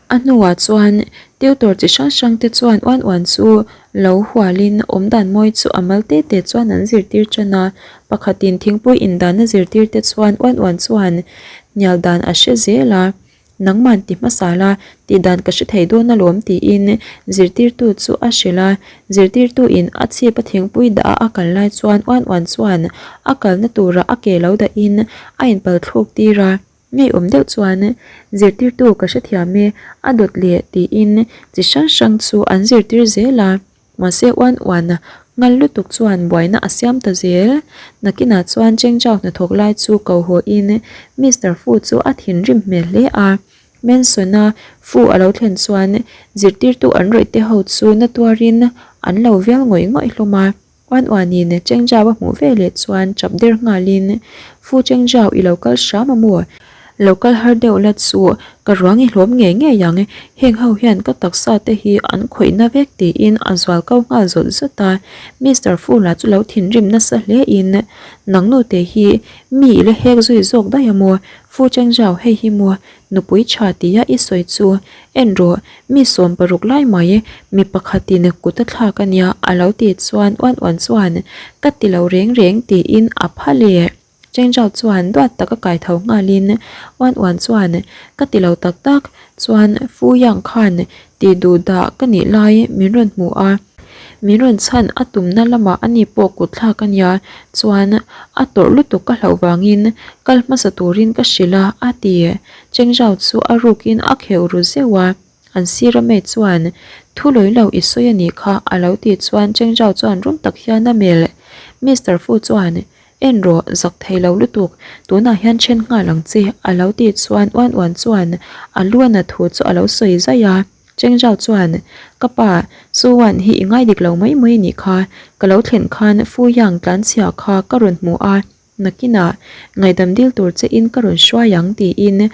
A hnuah chuan tutor chi hrang hrang te chuan uan uan chu lo hualin awmdan mawi chu a mal te te chuan an zirtir tan a, pakhatin thingpui indanna zirtir te chuan uan uan chuan hnial dan a hre zel a. Nangman ti hmasa la, tih dan ka hre thei dawn alawm tiin zirtirtu chu a hrilh a, zirtirtu in a chhip a thingpui dah a a kal lai chuan uan uan chuan a kalna tura a ke lo dahin a inpal thluk tir a, ngeiawm deuh chuan zirtirtu ka hrethiam e a dawt leh tiin chi hrang hrang chu an zirtir zel a. Mahse uan uan nghal lutuk chuan buaina a siam ta zel. Nakinah chuan Chengchau hnathawk lai chu ko haw in Mister Fu chu a thinrim hmel hle a. Manson-a Fu a lo thlen chuan zirtirtu an rawih te ho chu na tuarin an lo vial ngawih ngawih hlawm a. Uan uanin Chengchau a hmuh ve leh chuan chap der nghalin Fu Chengchau i lo kal hram a maw? Lo kal har deuh la chu ka ruang i hlawm ngei ngei ang, heng ho hian ka taksa te hi an khawih na vek tiin a zual ko nghal zawt zawt a, Mister Fula chu lo thinrim nasa hle in, Nang nu te hi mi i la hek zui zawk daih a maw? Fu Chengzhao hei hi maw nupui tha tia i sawi chu en rawh, mi 16 lai mai mi pakhatin kut a thlak a nia a lo ti chuan uan uan chuan ka ti lo reng reng tiin a pha leh. Chengchau chuan duat tak a kai tho nghalin uan uan chuan ka ti lo tak tak chuan Fu Yang khan tih duh dah ka nih lai min rawn hmu a, min rawn chhan a tumna lamah ani pawh kut thlak a nia chuan a tawrh lutuk ka hlauh vangin kal hmasa turin ka hrilh a a ti. Chengchau chu a rukin a kheuh ru zeuh a, an sir a mate chuan thu lawi lo i sawi a nih kha a lo tih chuan Chengchau chuan rum tak hian a melh. Mister Fu chuan En rawh, zak thei lo lutuk, tunah hian then nghal ang che, a lo tih chuan uan uan chuan a lu a na thu chu a lo sawi zaih a. Chengzhao chuan, Ka pa, Su Wan hi i ngai dik lo mai mai nih kha, ka lo thlen khan Fu Yang tlanchhia kha ka rawn hmu a, nakinah ngaihdam dil tur che in ka rawn hruai ang tiin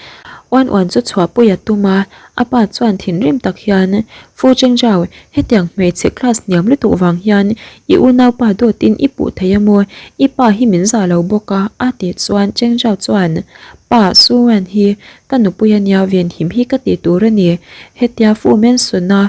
uan uan chu chhuahpui a tum a. A pa chuan thinrim tak hian, Fu Chengzhao, hetiang hmeichhe class hniam lutuk vang hian i unaupa dawtin i puh thei a maw? I pa hi min zah lo bawk a, a tih chuan Chengzhao chuan, Pa, Su Wen hi ka nupui a nia, venhim hi ka ti tur a ni. Hetia Fu Manson-a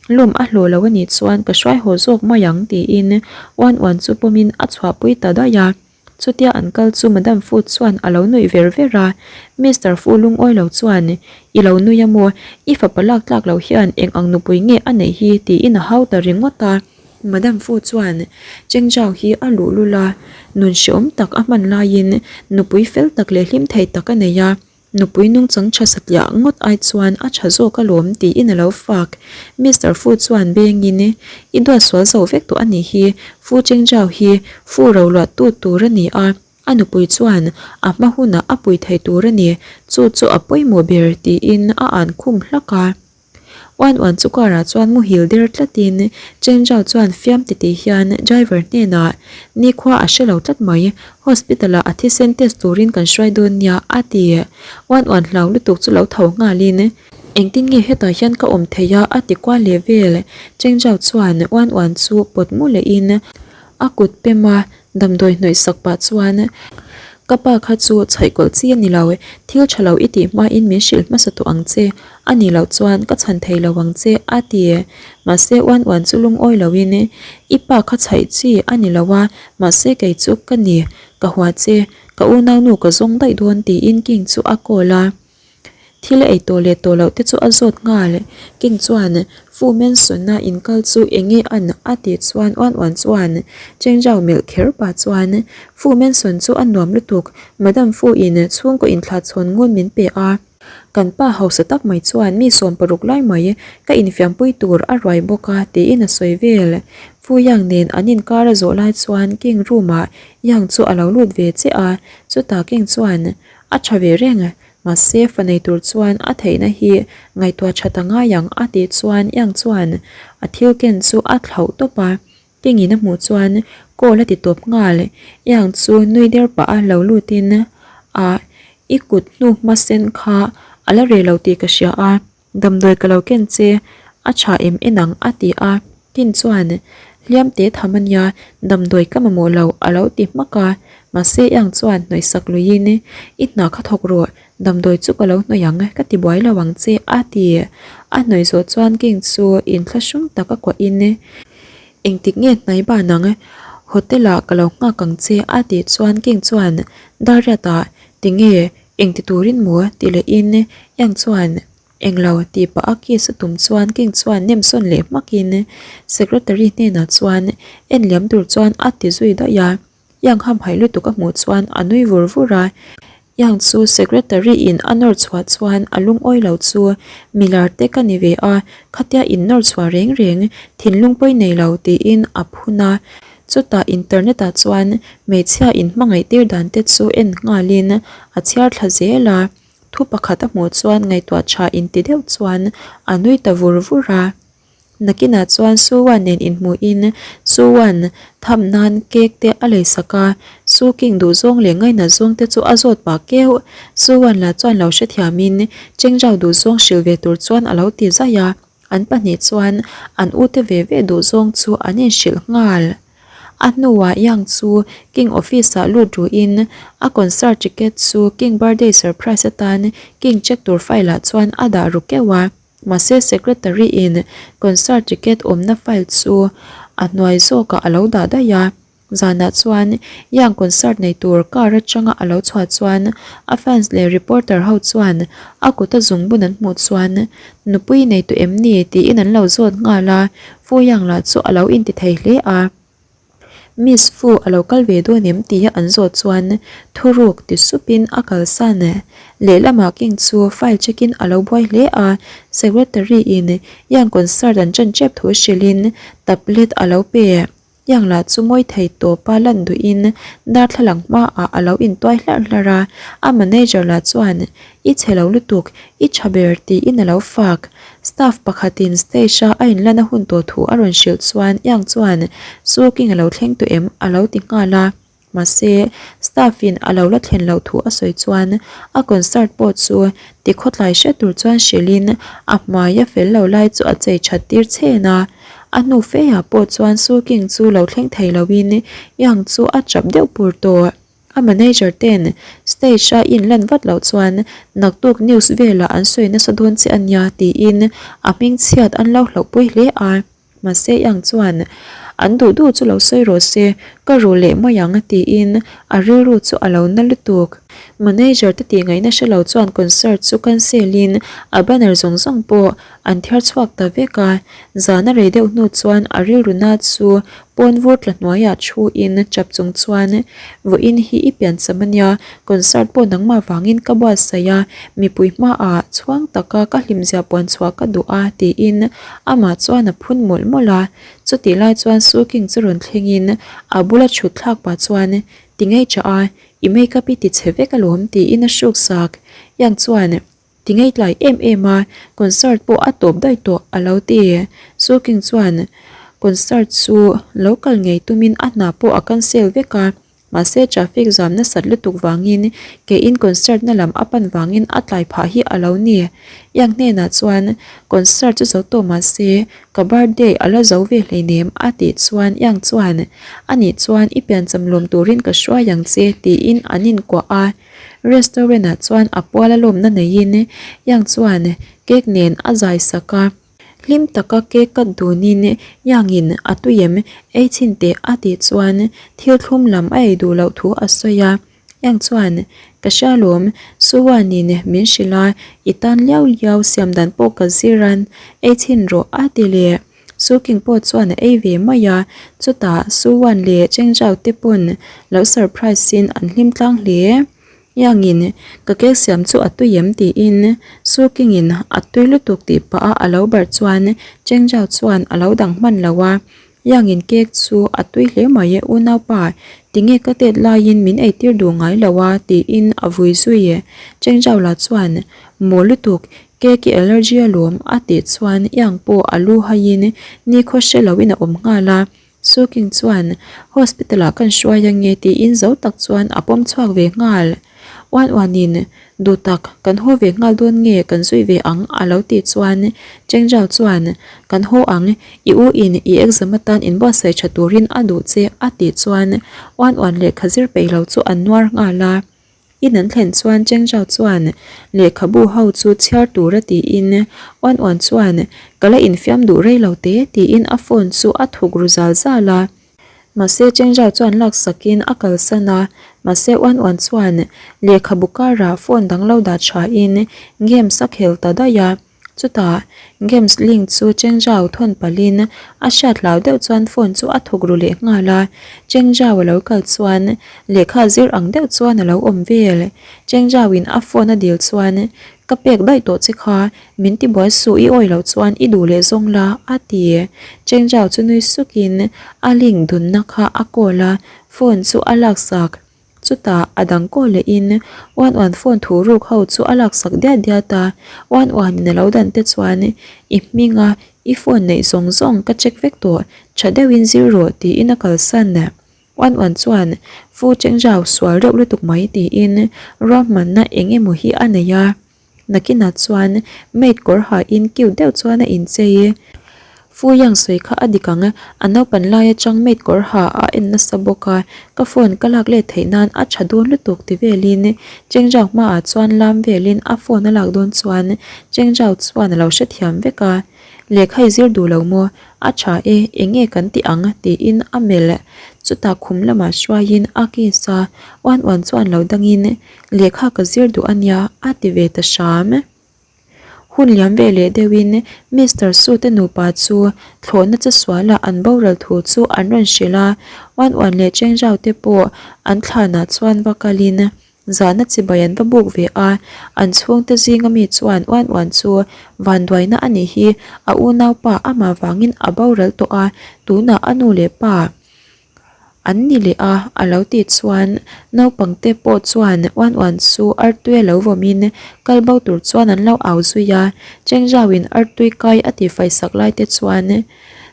lawm a hlawh lo a nih chuan ka hruai haw zawk mai ang, tiin uan uan chu pawmin a chhuahpui ta daih a. Chutia an kal chu Madam Fu chuan a lo nuih ver ver a, Mister Fu lungawi lo chuan, I lo nui a maw? I fapa lak tlak lo hian eng ang nupui nge a neih hi? tiin a hau ta ringawt a. Madam Fu chuan Chengzhao hi a luh lul a, nun hreawm tak a hman laiin nupui fel tak leh hlim thei tak a nei a. Nupui nungchang tha satliah ngawt ai chuan a tha zawk alawm tiin a lo fak. Mister Fu chuan bengin, I duat sual zo vek tawh a nih hi, Fu Chengzhao hi Fu ro luah tu tur a ni a, a nupui chuan a hma hunah a pui thei tur a ni, chu chu a pawimawh ber tiin a an khum hlak a. Uan uan chu car ah chuan muhil der tlatin Chengzhao chuan fiam titih hian driver hnenah nikhua a hre lo tlat mai, hospital ah a thisen test turin kan hruai dawn nia a ti. Uan uan hlau lutuk chu lo tho nghalin engtin nge hetah hian ka awm thei a a ti kual leh vel. Chengzhao chuan uan uan chu pawt mu lehin a kut pem a Damdawi hnawih sak pah chuan, Ka pa kha chu chhaihkawlh chi a ni lo, thil tha lo i tih hmain min hrilh hmasa tawh ang che, a nih loh chuan ka chhan thei lo ang che, a ti. Mahse uan uan chu lungawi loin, I pa kha chhaih chi a ni lo a, mahse kei chu ka ni, ka hua che, ka unaunu ka zawng daih dawn tiin King chu a call a. Thil ei tawh leh tawh loh te chu a zawt nghal. King chuan Fu Manson-a inkal chu eng nge an a tih chuan uan uan chuan Chengzhao melh kher pah chuan Fu Manson chu a nuam lutuk, Madam Fu in chhungkaw inthlahchhawn ngun min pe a. Kan pa hausa tak mai chuan mi 60 lai mai ka infiampui tur a ruai bawk a tiin a sawi vel. Fu Yang nen an inkar a zawh lai chuan King room ah Yang chu a lo lut ve che a, chutah King chuan a tha ve reng. Mahse fa nei tur chuan a theihna hi ngaihtuah that a ngai ang a tih chuan Yang chuan a thil ken chu a thlauh tawp a, Kingin a hmuh chuan call a ti tawp nghal. Yang chu nui der pah a lo lutin a i kut hnu hma sen kha a la reh lo tih ka hria a, damdawi ka lo ken che a tha em en ang a ti a, King chuan. Hliam te tham a nia, damdawi ka mamawh lo a lo ti hmak a. Mahse Yang chuan hnawihsak luiin, I hna kha thawk rawh, damdawi chu ka lo hnawih ang, ka ti buai lo ang che a ti. A hnawih zawh chuan King chu inthlahrung tak a kuahin, Engtik nge hnai ban ang? Hotel ah ka lo nghak ang che a tih chuan King chuan Dariat ah tinge engti turin maw ti lehin Yang chuan Englo tih pah a kiss a tum chuan King chuan nem sawn leh hmakin Secretary hnenah chuan en liam tur chuan a ti zui daih a. Yang hamhaih lutuk a hmuh chuan a nui vur vur a, Yang chu secretary in a nawr chhuah chuan a lungawi lo chu milar te ka ni ve a, khatia in nawr chhuah reng reng thinlung pawi nei lo tiin a phun a. Chutah internet ah chuan hmeichhia in hmangaih tir dan te chu en nghalin a chhiar thla zel a, thu pakhat a hmuh chuan ngaihtuah tha inti deuh chuan a nui ta vur vur a. Nakinah chuan Su-Wan nen inhmuhin Su-Wan tham nan cake te a lei sak a, Su King duhzawng leh ngainat zawng te chu a zawt pah keuh. Su-Wan lah chuan lo hrethiamin Chengzhao duhzawng hrilh ve tur chuan a lo ti zaih a, an pahnih chuan an ute ve ve duhzawng chu an inhrilh nghal. A hnuah Yang chu King office ah lut ruhin a concert ticket chu King birthday surprise atan King check tur file ah chuan a dah ru keuh a. Mahse Secretary in concert ticket awmna file chu a hnuai zawkah a lo dah daih a. Zanah chuan Yang concert nei tur car atanga a lo chhuah chuan a fans leh reporter ho chuan a kuta zungbun an hmuh chuan nupui nei tawh em ni tiin an lo zawt nghal a, Fu Yang lah chu a lo inti thei hle a. Miss Fu a lo kal ve dawn em tia an zawh chuan thuruk ti supin a kalsan. Lehlamah King chu file check in a lo buai hle a, secretary in Yang concert an ṭan ṭep thu hrilhin tablet a lo pe. Yang lah chu mawi thei tawpa lan duhin darthlalang hmaah a lo intuai hlarh hlarh a, a manager lah chuan I chhe lo lutuk, i tha ber tiin a lo fak. Staff pakhatin stage a a inlan a hun tawh thu a rawn hrilh chuan Yang chuan Su King a lo thleng tawh em? a lo ti nghal a. Mahse, staff in a lo la thlen loh thu a sawi chuan a concert pawh chu ti khawtlai hre tur chuan hrilhin a hmai a fel lo lai chu a chei that tir chhen a. A hnu feiah pawh chuan Su King chu lo thleng thei loin Yang chu a chap deuh pur tawh. A manager ten stage a inlan vat loh chuan naktuk news velah an sawi nasa dawn che a nia tiin a hming chhiat an lo hlauhpui hle a. Mahse Yang chuan an duh duh chu lo sawi rawh se, ka ru leh mai ang tiin a rilru chu a lo na lutuk. Manager te tih ngaihna hre lo chuan concert chu cancel in a banner zawng zawng pawh an thiar chhuak ta vek a. Zan a rei deuh hnu chuan a rilru na chu Pawn vur tla hnuaiah thu in chap chung chuan vawiin hi i pian cham a nia, concert pawh nangmah vangin ka buatsaih a, mipui hmaah chhuang taka ka hlimzia puan chhuah ka duh a tiin amah chuan a phun mawlh mawlh a. Chutih lai chuan Su King chu rawn thlengin a bula thut thlak pah chuan ti ngei chah a, i makeup i ti chhe vek alawm tiin a hruk sak. Yang chuan. Ti ngeitlai em em a, concert pawh a tawp daih tawh a lo ti. Su King chuan concert chu lo kal ngei tumin a hna pawh a cancel vek a, mahse traffic zam nasat lutuk vangin keiin concert na lam a pan vangin a tlai phah hi a lo ni. Yang hnenah chuan concert chu zo tawh mahse ka birthday a la zo ve hleinem a tih chuan Yang chuan anih chuan i piancham lawm turin ka hruai ang che tiin an inkuah a. Restaurant ah chuan a pual a lawmna neiin Yang chuan cake nen a zai sak a, hlim taka cake cut dunin Yang in a tui em ei chhin teh a tih chuan thil thlum lam a ei duh loh thu a sawi a, Yang chuan ka hria lawm Suwan in min hrilh a i tan liau liau siam dan pawh ka zir an ei chhin rawh a ti leh. Su King pawh chuan a ei ve mai a, chutah Su Wan leh Cheng Zhao te pawn lo surprise in an hlim tlang hle. Yang in ka cake siam chu a tui em tiin Su King in a tui lutuk tih pah a a lo barh chuan Cheng Zhao chuan a lo dang hman lo a, Yang in cake chu a tui hle mai e unaupa tinge ka tet laiin min eitir duh ngai lo a tiin a vui zui. Cheng Zhao lah chuan maw lutuk Cake i allergy alawm a tih chuan Yang pawh a lu haiin nikhaw hre loin a awm nghal a. Su King chuan hospital ah kan hruai ange tiin zo tak chuan a pawm chhuak ve nghal. Uan uanin, Duhtak, kan haw ve nghal dawn nge kan zui ve ang a lo tih chuan Chengzhao chuan, Kan haw ang, i u in i exam atan inbuatsaih tha turin a duh che a tih chuan uan uan lehkha zir peih lo chu an nuar nghal a. In an thlen chuan Chengzhao chuan lehkhabu ho chu chhiar tura tiin uan uan chuan, Ka la infiam duh rei lo te tiin a phone chu a thuk ru zal zal a. Mahse Chengzhao chuan laksakin a kalsan a, mahse Uan Uan chuan lehkhabu karah phone dang lo dah thain games a khel ta daih a. Chutah games link chu Chengzhao thawn palhin a hriat hlau deuh chuan phone chu a thawk ru leh nghal a. Chengzhao a lo kal chuan lehkha zir ang deuh chuan a lo awm vel. Chengzhao in a phone a dil chuan Ka pek daih tawh che kha, Min ti buai suh i awi loh chuan i duh leh zawng la, a ti. Chengzhao chu nui sukin a link dunna kha a call a, phone chu a laksak. Chutah a dang call lehin uan uan phone thu ruk ho chu a laksak diat diat a, uan uanin a lo dan te chuan i hminga i phone neih zawng zawng ka check vek tawh, tha deuhin zir rawh tiin a kalsan. Uan uan chuan Fu Chengzhao sual reuh lutuk mai tiin ruahmanna eng emaw hi a nei a. Nakinah chuan maid kawr hain cute deuh chuan a inchei. Fu Yang sawi kha a dik ang, a naupan lai atang maid kawr ha a en nasa bawk a, ka phone ka lak let theih nan a tha dawn lutuk ti velin Chengzhao hmaah chuan lam velin a phone a lak dawn chuan Chengzhao chuan a lo hrethiam vek a, Lehkha i zir duh lo maw? A tha e, eng nge kan tih ang? tiin a melh. Chutah khum lamah hruaiin a kiss a, uan uan chuan lo dangin Lehkha ka zir duh a nia, a ti ve ta hram. Hun liam ve leh deuhin Mister Su te nupa chu thlawhna che sualah an boral thu chu an rawn hrilh a, uan uan leh Chengzhao te pawh an thlanah chuan va kalin Zahna chibai an va buk ve a, an chhungte zinga mi chuan uan uan chu vanduaina a nih hi, a unaupa amah vangin a boral tawh a, tunah a nu leh pa an ni leh a, a lo tih chuan naupangte pawh chuan uan uan chu artui a lo vawmin kal bo tur chuan an lo au zui a, Chengzauin artui kai a tihfai sak lai te chuan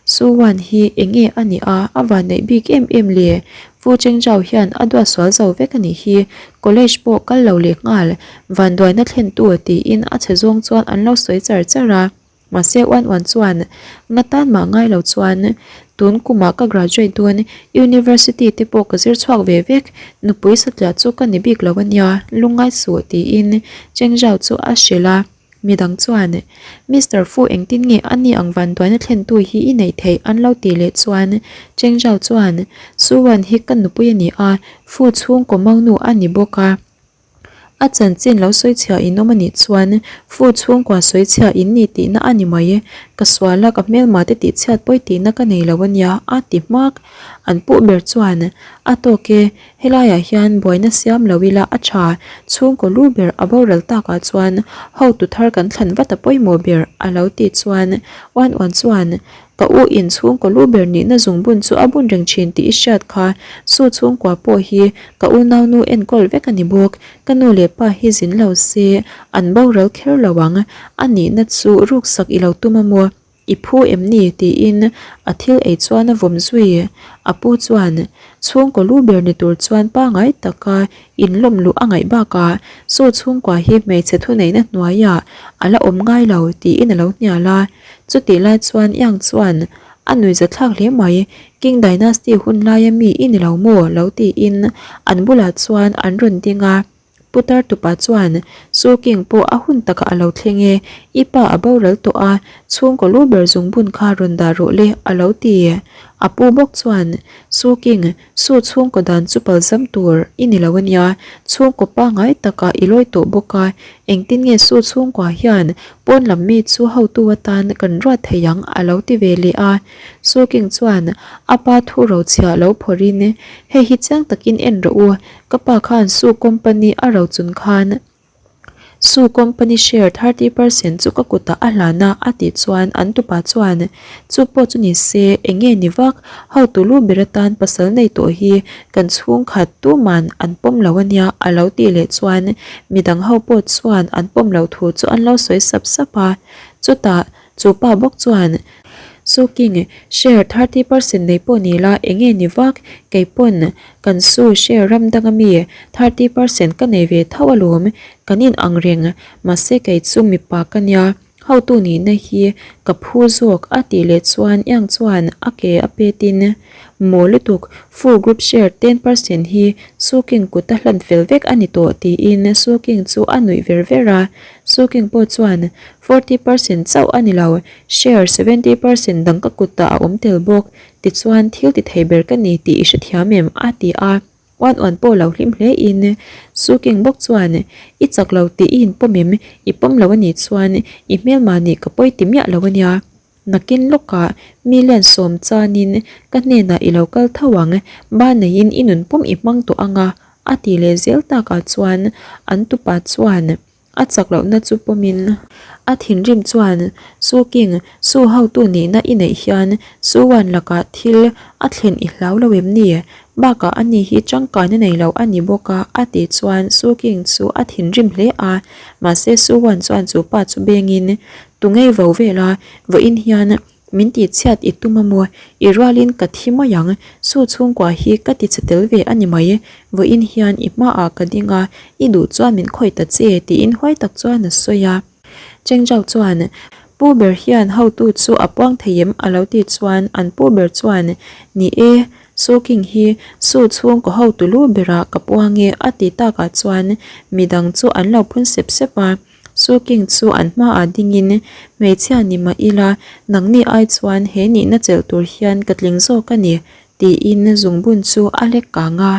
Su Wan hi eng nge a nih a, a van neih bik em em le? Fu Chengzhao hian a duat sual zo vek a nih hi, college pawh kal lo leh nghal, vanduaina thlentu tiin a chhe zawng chuan an lo sawi char char a. Mahse Uan Uan chuan nga tan mah ngai lo chuan tun kumah ka graduate dawn, university te pawh ka zir chhuak ve vek, nupui satliah chu ka ni bik lo a nia, lungngai suh tiin Chengzhao chu a hrilh a. Midang chuan, Mister Fu engtin nge a ni ang vanduaina thlentu hi i neih theih an lo tih leh chuan Cheng Zhao chuan, Su Wan hi ka nupui a ni a, Fu chhungkaw maunu a ni bawk a. A chanchin lo sawi chhia in awm a nih chuan Fu chhungkua sawi chhia in ni tihna a ni mai. Ka sual a, ka hmelma te tihchhiat pawi tihna ka nei lo a nia, a ti hmak. An puh ber chuan, A tawk e, Helaiah hian buaina siam lo ila a tha, chhungkaw lu ber a boral takah chuan hotu thar kan thlan vat a pawimawh ber a lo tih chuan uan uan chuan ka u in chhungkaw lu ber nihna zungbun chu a bun reng thin tih i hriat kha, su chhungkua pawh hi ka unaunu enkawl vek a ni bawk, ka nu leh pa hi zin lo se an boral kher lo ang, a nihna chu ruksak i lo tum a maw? I phu em ni? tiin a thil ei chuan a vawm zui. A pu chuan, Chhungkaw lu ber ni tur chuan pangai taka inlawm luh a ngaih bakah saw chhungkua hi hmeichhe thuneihna hnuaiah a la awm ngai lo, tiin a lo hnial a. Chutih lai chuan Yang chuan, A nuihzathlak hle mai, King Dynasty hun laia mi i ni lo maw? lo tiin an bulah chuan an rawn ding a. Putar tupa chuan, Su King pawh a hun takah a lo thleng e, i pa a boral tawh a, chhungkaw lu ber zungbun kha rawn dah rawh le, a lo ti. A pu bawk chuan, Su King, Su chhungkaw dan chu palzam tur i ni lo a nia, chhungkaw pangngai takah i lawi tawh bawk a, engtin nge Su chhungkua hian pawn lam mi chu hotu atan kan ruat thei ang, a lo ti ve leh a. Su King chuan a pa thu rochhiah lo phawrhin, Hei hi chiang takin en rawh u, Ka pa khan Su company a rochun khan Su company share 30% chu ka kutah a hlan a, a tih chuan an tupa chuan chu pawh chu ni se eng nge ni vak, hotu lu ber atan pasal nei tawh hi kan chhungkhat tuman an pawm lo a nia a lo tih leh chuan midang ho pawh chuan an pawm loh thu chu an lo sawi sap sap a, chutah chu pa bawk chuan. Su King, share 30% nei pawh ni la enge ni vak, kei pawn kan Su share ram danga mi 30% ka nei ve tho alawm, kan in ang reng, mahse kei chu mipa ka nia, hotu nihna hi ka phu zawk a tih leh chuan Yang chuan a ke a petin maw lutuk, full group share 10% hi Su King kuta hlan fel vek a ni tawh tiin Su King chu a nuih ver ver a, Su King pawh chuan 40% chauh a ni lo, Share 70% dang ka kutah a awm tel bawk, tichuan thil ti thei ber ka ni tih i hrethiam em? a ti a. Uan uan pawh lo hlim hle in Su King bawk chuan, I chak lo tih i inpawm em? I pawm lo a nih chuan i hmelma nih ka pawi ti miah lo a nia. Nakin lawkah million sawm chanin ka hnenah i lo kal tho ang, ba neiin i nun pum i hmang tawh ang a, a ti leh zel takah chuan an tupa chuan, A chak lohna chu pawmin a thinrim chuan Su King, Su hotu nihna i neih hian Su Wan lakah thil a thlen i hlau lo em ni? Bakah ani hi tangkaina nei lo a ni bawk a a tih chuan Su King chu a thinrim hle a. Mahse Su Wan chuan chu pa chu bengin, Tu ngei vo vel a, vawiin hian Min tih chhiat i tum a maw? I rualin ka thi mai ang. Su chhungkua hi ka ti che tel ve a ni mai. Vawiin hian i hmaah ka ding a, i duh chuan min khawih ta che, tiin huai tak chuan a sawi a. Chengzhao chuan, Pu ber hian hotu chu a puang thei em? a lo tih chuan an pu ber chuan, Ni e, Su King hi Su chhungkaw hotu lu berah ka puang e, a ti takah chuan midang chu an lo phun sep sep a. Su King chu an hmaah dingin, Hmeichhia ni mah ila, nangni ai chuan he nihna chelh tur hian ka tling zawk a ni, tiin zungbun chu a lek kang a.